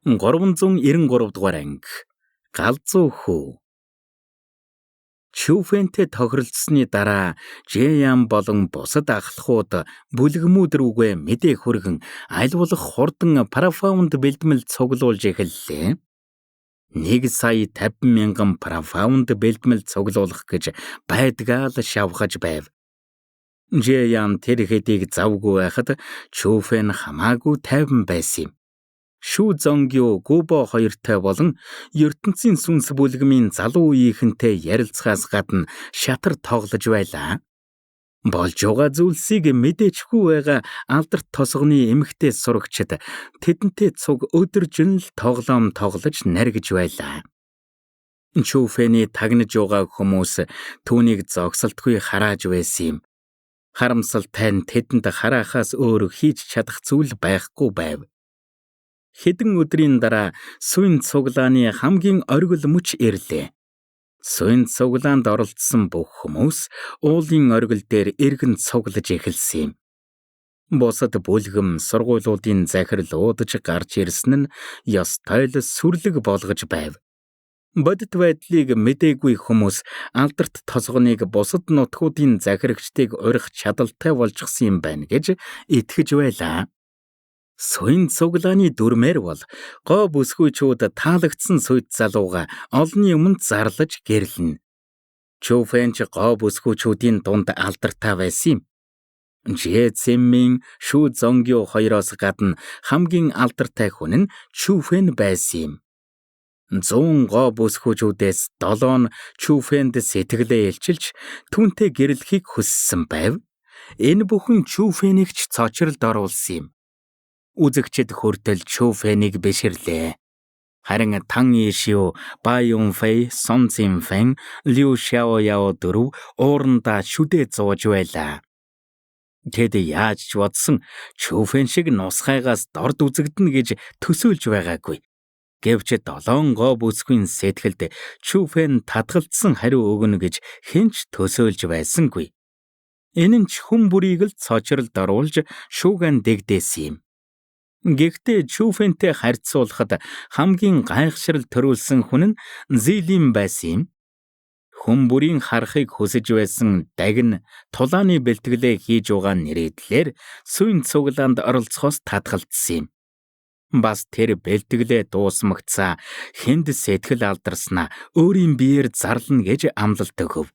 393 дугаар анги. Галзуу хүү. Чүфэнтэй тохиролцсны дараа Жэян болон бусад ахлахууд бүлгэмүүд рүүгээ мэдээ хүргэн аль болох хурдан парафаунд бэлтгэл цуглуулж эхэллээ. 1 сая 50 мянган парафаунд бэлтгэл цуглуулах гэж байдгаа л шавхаж байв. Жэян тэр хэдийг завгүй байхад Чүфэн хамаагүй тайван байсан юм. Шүү Зонгю Гүбо хоёртой болон ертөнцийн сүнс бүлгэмийн залуу үеийнхэнтэй ярилцахаас гадна шатар тоглож байлаа. Болж байгаа зүйлсийг мэдээчгүй байгаа алдарт тосгоны эмэгтэй сурагчид тэдэнтэй цуг өдөржин л тоглоом тоглож наргиж байлаа. Чүфэний тагнаж байгаа хүмүүс түүнийг зогсолтгүй харааж байсан юм. Харамсалтай нь тэдэнд хараахаас өөр хийж чадах зүйл байхгүй байв. Хэдэн өдрийн дараа суйн цуглааны хамгийн оргил мөч ирлээ. Суйн цуглаанд оролцсон бүх хүмүүс уулын оргил дээр эргэн цуглаж эхэлсэн юм. Бусад бүлгэм сургуулиудын захирал уудаж гарч ирсэн нь ёстой л сүрлэг болгож байв. Бодит байдлыг мдээгүй хүмүүс алдарт тосгоныг бусад нутгуудын захирагчдыг урих чадалтай болчихсон юм байна гэж итгэж байлаа. Суйн цуглааны дүрмээр бол гоо бүсгүйчүүд таалагдсан сүйт залууга олонний өмнө зарлаж гэрлэнэ. Чүфэн ч гоо бүсгүйчүүдийн дунд алдартай байсан юм. Жэ Цэммин, Шүү Зонгю хоёроос гадна хамгийн алдартай хүн нь Чүфэн байсан юм. 100 гоо бүсгүйчүүдээс 7 нь Чүфэнд сэтгэлээ илчилж түүнтэй гэрлэхийг хүссэн байв. Энэ бүхэн Чүфэнийг ч цочролд оруулсан юм. Үзэгчид хүртэл Чүфэнийг бишрлээ. Харин Тан Ишио, Ба Юнфэй, Сон Цинфэн, Лю Шаояо дөрөв уурандаа шүдээ зууж байлаа. Тэд яаж ч бодсон Чүфэн шиг нусгайгаас дорд үзэгдэнэ гэж төсөөлж байгаагүй. Гэвч долоон гоо бүсгүйн сэтгэлд Чүфэн татгалцсан хариу өгнө гэж хэн ч төсөөлж байсангүй. Энэ нь ч хүн бүрийг л цочролд оруулж шүүгэн дэгдээсэн юм. Гэхдээ Чүфэнтэй харьцуулахад хамгийн гайхшрал төрүүлсэн хүн нь Зилин байсан юм. Хүн бүрийн харахыг хүсэж байсан дагин тулааны бэлтгэлээ хийж байгаа нэрээдлэр суйн цуглаанд оролцохоос татгалзсан юм. Бас тэр бэлтгэлээ дуусмагцаа хүнд сэтгэл алдарснаа өөрийн биеэр зарлана гэж амлалт өгөв.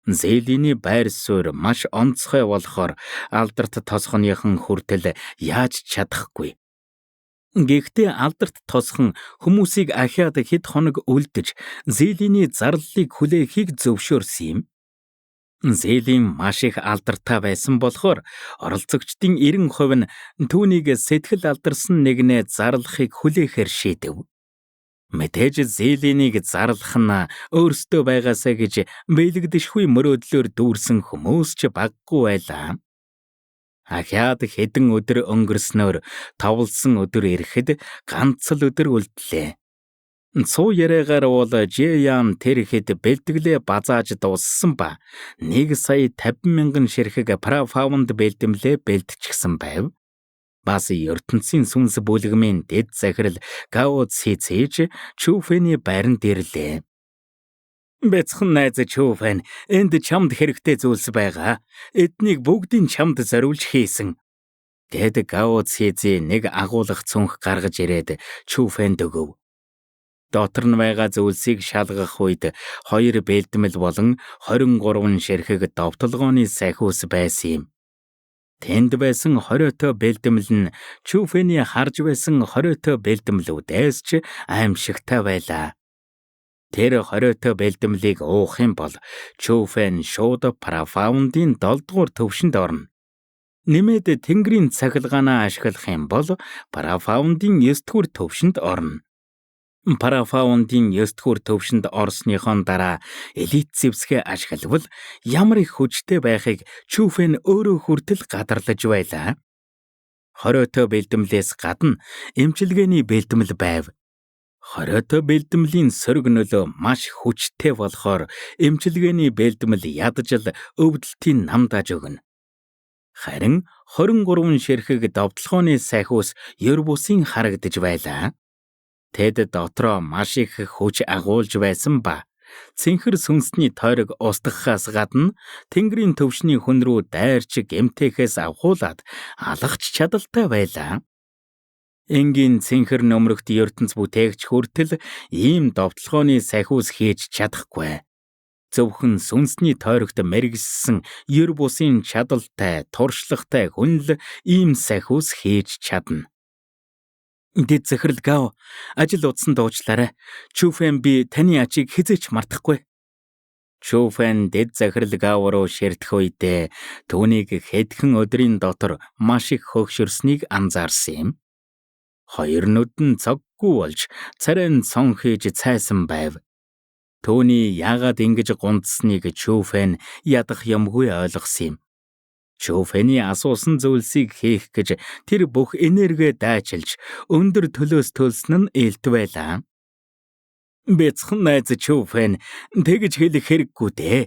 Зээлийн байр суурь маш онцгой болохоор алдарт тосгоныхон хүртэл яаж чадахгүй. Гэхдээ алдарт тосгон хүмүүсийг ахиад хэд хоног үлдэж зээлийн зарлалыг хүлээхийг зөвшөөрсөн юм. Зээлийн маш их алдартай байсан болохоор оролцогчдын 90% нь түүнийг сэтгэл алдарсан нэгнээ зарлахыг хүлээхээр шийдэв. Мэдээж зээленийг зарлах нь өөрсдөө байгаасаа гэж бэлэгдэшгүй мөрөөдлөөр дүүрсэн хүмүүс ч баггүй байлаа. Ахиад хэдэн өдөр өнгөрснөөр товлсон өдөр ирэхэд ганц л өдөр үлдлээ. Цуу яриагаар бол Жэян тэр хэд бэлтгэлээ базааж дууссан ба 1 сая 50 мянган ширхэг парафаунд бэлтгэлээ бэлтчихсэн байв. Бас ертөнцийн сүнс бүлгэмийн дэд захирал Гао Ци Цэж Чүфэний байранд ирлээ. Бяцхан найз Чүфэн, энд чамд хэрэгтэй зүйлс байгаа. Эднийг бүгдийг чамд зориулж хийсэн. Тэд Гао Ци нэг агуулах цүнх гаргаж ирээд Чүфэнд өгөв. Дотор нь байгаа зүйлсийг шалгах үед хоёр бэлтгэл болон 23 ширхэг довтолгооны сахиус байсан юм. Тэнд байсан хориотой бэлтгэл нь Чүфэний харж байсан хориотой бэлтгэлүүдээс ч аимшигтай байлаа. Тэр хориотой бэлтгэлийг уух юм бол Чүфэн шууд Парафаундын 7 дугаар төвшөнд орно. Нэмээд Тэнгэрийн цахилгаанаа ашиглах юм бол Парафаундын 9 дугаар төвшөнд орно. Парафаундын 9 дугаар төвшөнд орсныхон дараа элит зэвсгээ ашиглавал ямар их хүчтэй байхыг Чүфэн өөрөө хүртэл гадарлаж байлаа. Хориотой бэлтгэлээс гадна эмчилгээний бэлтгэл байв. Хориотой бэлтгэлийн сөрөг нөлөө маш хүчтэй болохоор эмчилгээний бэлтгэл ядаж л өвдөлтийн намдааж өгнө. Харин 23 ширхэг довтлогооны сахиус ер бусын харагдаж байлаа. Тэд дотроо маш их хүч агуулж байсан ба цэнхэр сүнсний тойрог устгахаас гадна тэнгэрийн төвшний хүн рүү дайрч гэмтээхээс авхуулаад алгах чадалтай байлаа. Энгийн цэнхэр нөмрөгт ертөнц бүтээгч хүртэл ийм довтлогооны сахиус хийж чадахгүй. Зөвхөн сүнсний тойрогт мэргэссэн ер бусын чадалтай, туршлагатай хүн л ийм сахиус хийж чадна. Дэд захирал Гао, ажил удсан дуучлаарай. Чүфэн би таны ачийг хэзээ ч мартахгүй. Чүфэн дэд захирал Гао руу ширтэх үедээ түүнийг хэдхэн өдрийн дотор маш их хөгшөрснийг анзаарсан юм. Хоёр нүд нь цоггүй болж царайн цон хийж цайсан байв. Түүний яагаад ингэж гундсныг Чүфэн ядах юмгүй ойлгосон юм. Чүфэний асуусан зүйлсийг хийх гэж тэр бүх энерги дайчилж өндөр төлөөс төлсөн нь элт байлаа. Бяцхан найз Чүфэн, тэгж хэлэх хэрэггүй дээ.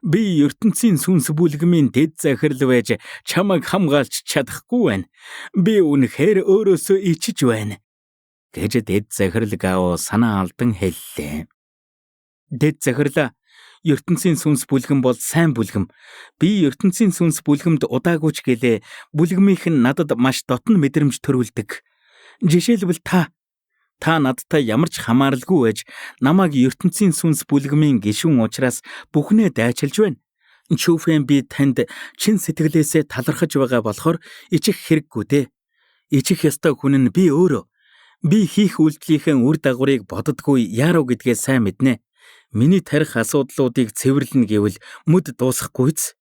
Би ертөнцийн сүнс бүлгмийн дэд захирал байж чамайг хамгаалж чадахгүй байна. Би үнэхээр өөрөөсөө ичиж байна, гэж дэд захирал Гао санаа алдан хэллээ. Дэд захирлаа, ертөнцийн сүнс бүлгэм бол сайн бүлгэм. Би ертөнцийн сүнс бүлгэмд удаагүй ч гэлээ бүлгмийнх нь надад маш дотн мэдрэмж төрүүлдэг. Жишээлбэл та надтай ямар ч хамааралгүй байж намайг ертөнцийн сүнс бүлгмийн гишүүн учраас бүхнээ дайчилж байна. Чүфэн би танд чин сэтгэлээсээ талархаж байгаа болохоор ичих хэрэггүй дээ. Ичих ёстой хүн нь би өөрөө. Би хийх үйлдэлийнхээ үр дагаврыг боддоггүй яарав гэдгээ сайн мэднэ. Миний тарих асуудлуудыг цэвэрлэнэ гэвэл мөд дуусахгүй биз.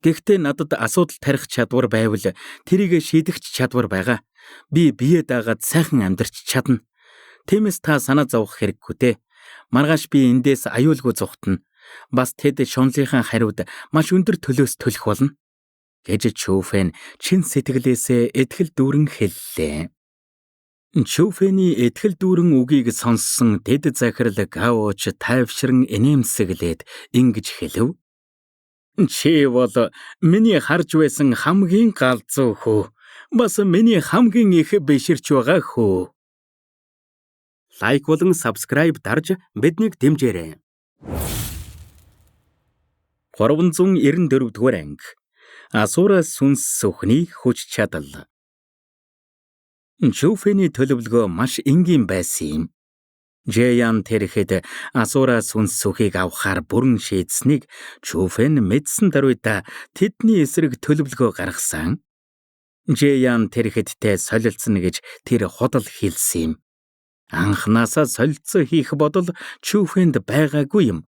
Гэхдээ надад асуудал тарих чадвар байвал тэрийг шийдэх ч чадвар байгаа. Би бие даагаад сайхан амьдарч чадна. Тиймээс та санаа зовох хэрэггүй дээ. Маргааш би эндээс аюулгүй зугтана. Бас тэд шунлынхаа хариуд маш өндөр төлөөс төлөх болно, гэж Чүфэн чин сэтгэлээсээ итгэл дүүрэн хэллээ. Чүфэний итгэл дүүрэн үгийг сонссон дэд захирал Гаоч тайвшран инээмсэглээд ингэж хэлв. Чи бол миний харж байсан хамгийн галзуу хүү. Бас миний хамгийн их биширч байгаа хүү. Лайк болон subscribe дарж биднийг дэмжээрэй. 394 дугаар анги. Асуура сүнс сүхний хүч чадал. Чүфэний төлөвлөгөө маш энгийн байсан юм. Жэян тэрхэд Асуура сүнс сүхийг авахаар бүрэн шийдсэнийг Чүфэн мэдсэн даруйда тэдний эсрэг төлөвлөгөө гаргасан. Жэян тэрхэдтэй солилцно гэж тэр худал хэлсэн юм. Анхнаасаа солилцоо хийх бодол Чүфэнд байгаагүй юм.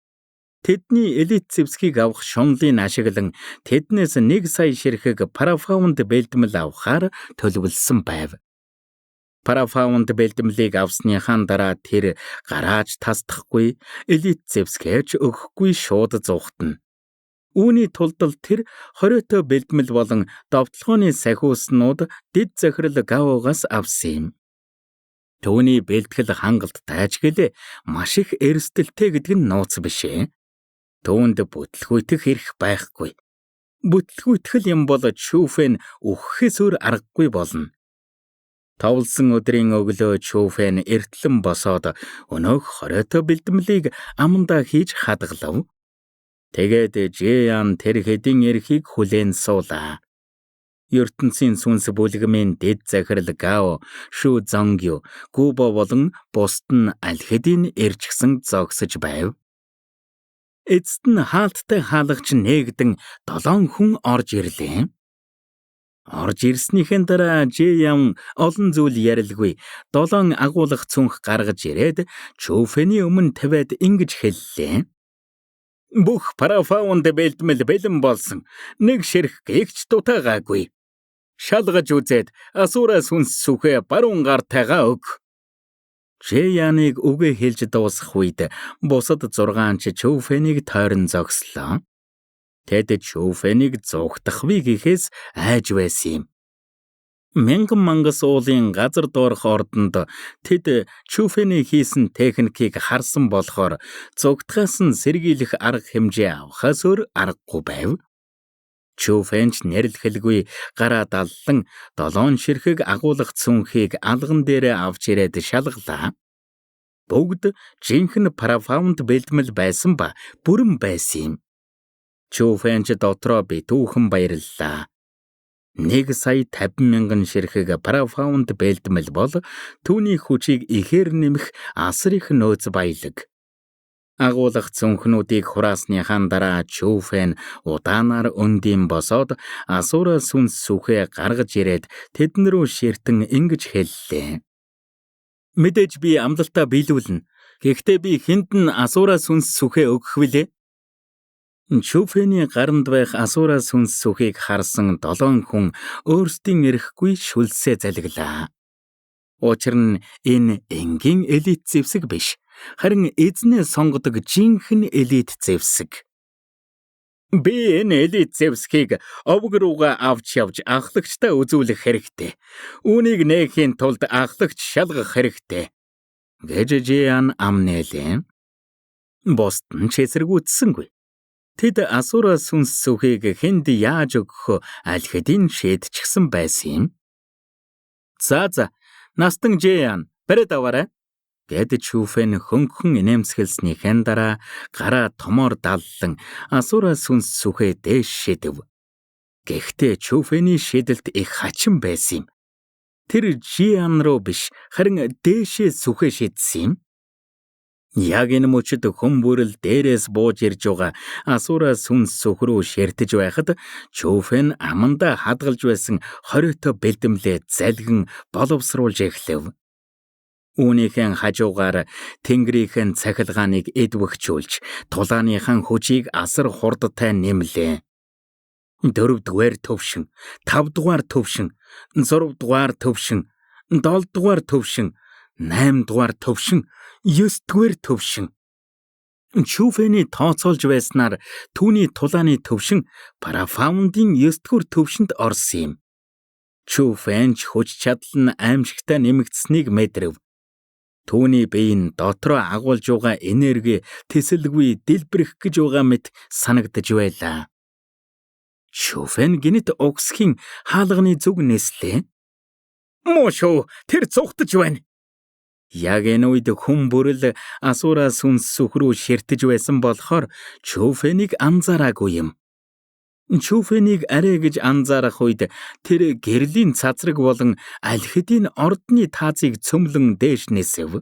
Тэдний элит зэвсгийг авах шунлыг ашиглан тэднээс 1 сая ширхэг парафаунд бэлдмэл авахаар төлөвлөсөн байв. Парафаунд бэлдмэлийг авсныхаа дараа тэр гарааж тасдахгүй, элит зэвсгээч өгөхгүй шууд зугтана. Үүний тулд тэр 20-той бэлдмэл болон довтлогооны сахиуснууд дэд захирал Гаогоос авсан юм. Түүний бэлтгэл хангалттай ч гэлээ маш их эрсдэлтэй гэдэг нь нууц биш ээ. Түүнд бүтлгүүтэх эрх байхгүй. Бүтлгүүтгэл юм бол Чүфэн үхэхээс өөр аргагүй болно. Товлсон өдрийн өглөө Чүфэн эртлэн босоод өнөөх 20-той бэлдмэлийг амандаа хийж хадгалав. Тэгээд Жэян тэр хэдийн эрхийг хүлээн суулаа. Ертөнцийн сүнс бүлгмийн дэд захирал Гао, Шу Зонгю, Губо болон бусд нь аль хэдийн ирчихсэн зогсож байв. Эцэст нь хаалттай хаалгач нээгдэн 7 хүн орж ирлээ. Орж ирснийхэн дараа Жэян олон зүйл ярилгүй 7 агуулгах цүнх гаргаж ирээд Чүфэний өмнө тавиад ингэж хэллээ. Бүх парафаунд бэлдмэл бэлэн болсон. Нэг ширх гэгч дутаагаагүй. Шалгаж үзээд асуура сүнс сүхээ баруун гартайгаа өг. Жэяныг үгээ хэлж дуусгах үед бусад 6 ч Чүфэнийг тойрон зогслоо. Тэд Чүфэнийг зугтах вэ гэхээс айж байсан юм. Мянган мангас уулын газар доорх ордонд тэд Чүфэний хийсэн техникийг харсан болохоор зугтахаас нь сэргийлэх арга хэмжээ авахаас өөр аргагүй байв. Чүфэн ч нэрлэхэлгүй гараа даллан 7 ширхэг агуулгах цүнхийг алган дээрээ авч ирээд шалгалаа. Бүгд жинхэнэ Profound бэлтгэл байсан ба бүрэн байсан юм. Чүфэн ч дотроо битүүхэн баярллаа. 1 сая 50 мянган ширхэг Profound бэлтгэл бол түүний хүчийг ихээр нэмэх асар их нөөц баялаг. Агуулах цүнхнүүдийг хурааснийхаа дараа Чүфэн удаанаар өндийн босоод асуура сүнс сүхээ гаргаж ирээд тэдэн рүү ширтэн ингэж хэллээ. Мэдээж би амлалтаа биелүүлнэ. Гэхдээ би хэнд нь асуура сүнс сүхээ өгөх вүлээ? Чүфэний гаранд байх асуура сүнс сүхийг харсан 7 хүн өөрсдийн эрэхгүй шүлсээ залгилаа. Учир нь энэ энгийн элит зэвсэг биш. Харин эзнээ сонгодог жинхэнэ элит зэвсэг. Би энэ элит зэвсгийг овг руугаа авч явж ахлагчтай үзүүлэх хэрэгтэй. Үүнийг нээхийн тулд ахлагч шалгах хэрэгтэй гэж Жиан ам нээлээ. Бусд нь ч эсэргүүцсэнгүй. Тэд асуура сүнс сүхийг хэнд яаж өгөх аль хэдийн шийдчихсэн байсан юм. За настан Жиан бариад аваарай гэд Чүфэн хөнгөн инээмсэглэснийхэн дараа гараа томоор даллан асуура сүнс сүхээ дээш шидэв. Гэхдээ Чүфэний шидэлт их хачин байсан юм. Тэр Жиан руу биш харин дээшээ сүхээ шидсэн юм. Яг энэ мөчид хүн бүрэл дээрээс бууж ирж байгаа асуура сүнс сүх рүү ширтэж байхад Чүфэн амандаа хадгалж байсан хориотой бэлдэмлээ залгин боловсруулж эхлэв. Үүнийхэн хажуугаар тэнгэрийнхэн цахилгааныг эдвэхжүүлж тулааныхан хүчийг асар хурдтай нэмлээ. 4-р төвшин, 5-р төвшин, 6-р төвшин, 7-р төвшин, 8-р төвшин, 9-р төвшин. Чүфэний тооцоолж байснаар түүний тулааны төвшин Profound-ын 9-р төвшөнд орсон юм. Чүфэн ч хүч чадал нь аимшигтай нэмэгдсэнийг мэдрэв. Түүний бие нь дотроо агуулж байгаа энерги тэсэлгүй дэлбэрэх гэж байгаа мэт санагдаж байлаа. Чүфэн гинэт угсхийн хаалганы зүг нислээ. Муу шүү, тэр зүхтэж байна. Яг энэ үед хүн бүрэл асуура сүнс сүх рүү ширтэж байсан болохоор Чүфэнийг анзаараагүй юм. Чүфэнийг арай гэж анзаарах үед тэр гэрлийн цацраг болон аль хэдийн ордны таазыг цөмлөн дээш нисэв.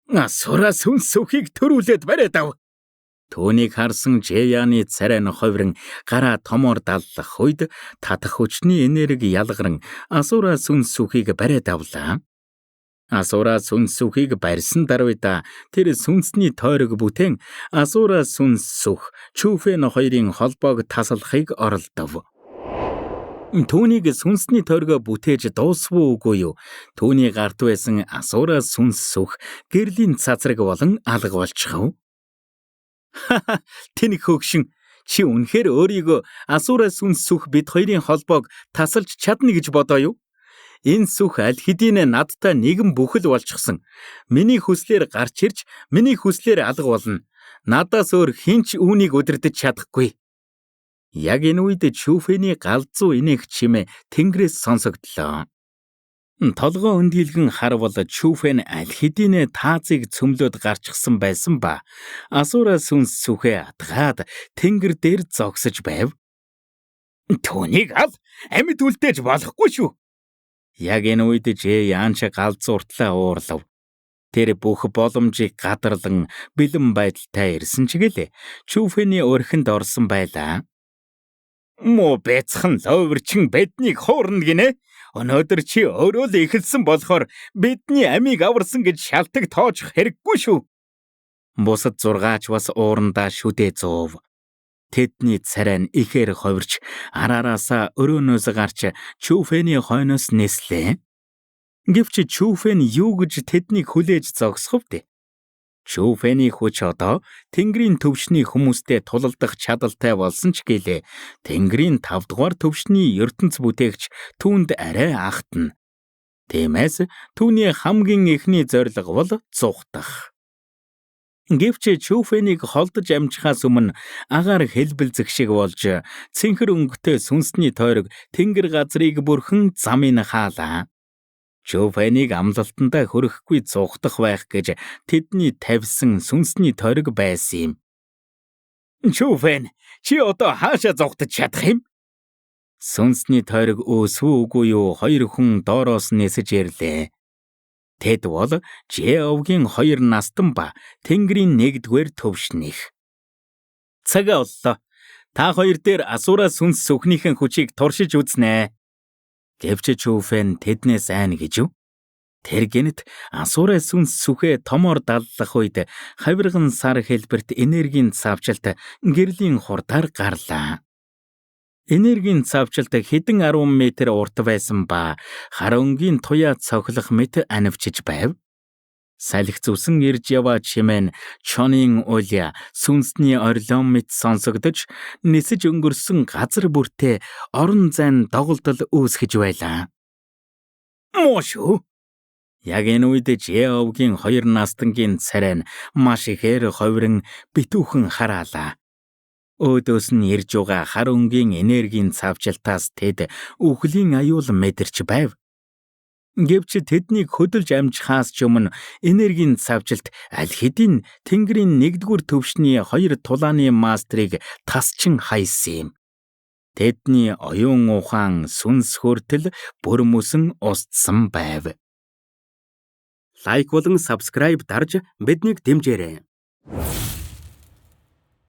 Асуура сүнс сүхийг төрүүлээд бариад ав. Түүнийг харсан Жэяны царай нь ховрон гараа томоор даллах үед татах хүчний энерги ялгаран асуура сүнс сүхийг бариад авлаа. Асуура сүнс сүхийг барьсан даруйда тэр сүнсний тойрог бүтээн асуура сүнс сүх Чүфэн хоёрын холбоог тасалхыг оролдов. Түүнийг сүнсний тойргоо бүтээж дуусв уугүй юу? Түүний гарт байсан асуура сүнс сүх гэрлийн цацраг болон алга болчихов. Ха, тэнэг хөгшин, чи үнэхээр өөрийгөө асуура сүнс сүх бид хоёрын холбоог тасалж чадна гэж бодоо юу? Энэ сүх аль хэдийнэ надтай нэгэн бүхэл болчихсон. Миний хүслээр гарч ирж, миний хүслээр алга болно. Надаас өөр хэн ч үүнийг удирдах чадахгүй. Яг энэ үед Чүфэний галзуу инээх чимээ тэнгэрээс сонсогдлоо. Толгой өндийлгэн харвал Чүфэн аль хэдийнэ таазыг цөмлөөд гарчихсан байсан ба асуура сүнс сүхээ атгаад тэнгэр дээр зогсож байв. Түүнийг ал, амьд үлдээж болохгүй шүү. Яг энэ үед Жэян ч галзууртлаа уурлав. Тэр бүх боломжийг гадарлан бэлэн байдалтай ирсэн ч гэлээ. Чүфэний өрхөнд орсон байлаа. Муу бяцхан ловирчин биднийг хуурна гинэ. Өнөөдөр чи өөрөө л эхэлсэн болохоор бидний амийг аварсан гэж шалтаг тоожих хэрэггүй шүү. Бусад 6-аач бас уурандаа шүдэ зуув. Тэдний царай нь ихээр ховирч араараасаа өрөөнөөс гарч Чүфэний хойноос нислээ. Гэвч Чүфэн юу гэж тэднийг хүлээж зогсох вэ? Чүфэний хүч одоо Тэнгэрийн төвшний хүмүүстэй тулалдах чадалтай болсон ч гэлээ. Тэнгэрийн 5 дугаар төвшний ертөнц бүтээгч түүнд арай ахтана. Тиймээс түүний хамгийн эхний зорилго бол зугтах. Гэвч Чүфэнийг холдож амжихаас өмнө агаар хэлбэлзэх шиг болж цэнхэр өнгөтэй сүнсний тойрог тэнгэр газрыг бүрхэн замын хаалаа. Чүфэнийг амлалтандаа хүрэхгүй зугтах байх гэж тэдний тавьсан сүнсний тойрог байсан юм. Чүфэн, чи одоо хаашаа зугтаж чадах юм? Сүнсний тойрог өөсвөө үгүй юу, хоёр хүн доороос нисэж ирлээ. Тэд бол Жеовгийн хоёр настан ба Тэнгэрийн нэгдүгээр төвшнийх. Цагаа оллоо. Та хоёр дээр асуура сүнс сүхнийхэн хүчийг туршиж үзнэ. Гэвч Чүфэн тэднээс айн гэж юу? Тэр гинт асуурай сүнс сүхээ томоор даллах үед хавирган сар хэлбэрт энергийн цавчлалт гэрлийн хурдаар гарлаа. Энергийн цавчлалт хэдэн 10 метр урт байсан ба хар өнгийн туяа цохилох мэт анивчиж байв. Салхи зүсэн ирж яваа чимээ нь чонын уля сүнсний орилон мэт сонсогдож нисэж өнгөрсөн газар бүртээ орон зайн доголдол үүсгэж байлаа. Муу шүү. Яг энэ үед Жеовгийн хоёр настангийн царай нь маш ихээр ховрон битүүхэн хараалаа. Өөдөөс нь ирж байгаа хар өнгийн энергийн цавчлалтаас тэд үхлийн аюул мэдэрч байв. Гэвч тэднийг хөдөлж амжихаас ч өмнө энергийн цавчлалт аль хэдийн Тэнгэрийн нэгдүгээр төвшний хоёр тулааны мастрыг тасчин хайсан юм. Тэдний оюун ухаан сүнс хүртэл бүр мөсөн устсан байв. Лайк болон subscribe дарж биднийг дэмжээрэй.